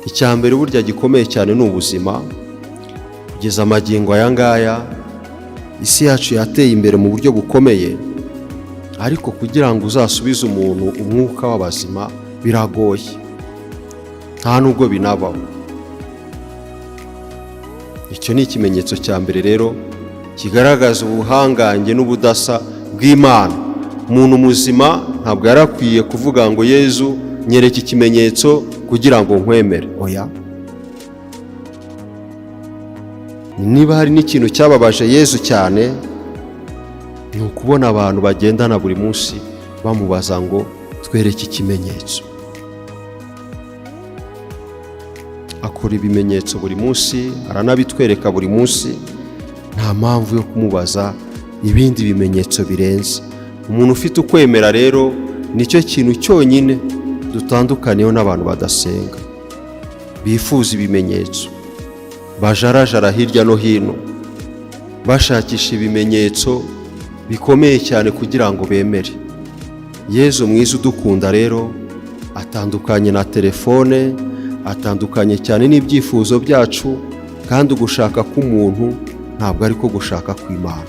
Icya mbere burya gikomeye cyane ni ubuzima. Kugeza amagingo aya ngaya, isi yacu yateye imbere mu buryo bukomeye, ariko kugira ngo uzasubize umuntu umwuka w'abazima biragoye, nta nubwo binabaho. Icyo ni ikimenyetso cya mbere rero kigaragaza ubuhangange n'ubudasa bw'Imana. Umuntu muzima ntabwo yari akwiye kuvuga ngo: "Yezu, nyereka ikimenyetso kugira ngo nkwemere." Oya. Niba hari n'ikintu cyababaje Yezu cyane, ni ukubona abantu bagendana buri munsi bamubaza ngo: "Twereke ikimenyetso." Akora ibimenyetso buri munsi, aranabitwereka buri munsi. Nta mpamvu yo kumubaza ibindi bimenyetso birenze. Umuntu ufite ukwemera rero, nicyo kintu cyonyine dutandukaniyeho n'abantu badasenga, bifuza ibimenyetso, bajarajara hirya no hino bashakisha ibimenyetso bikomeye cyane kugira ngo bemere. Yezu mwiza udukunda rero atandukanye na telefone, atandukanye cyane n'ibyifuzo byacu, kandi ugushaka k'umuntu ntabwo ariko gushaka kw'Imana.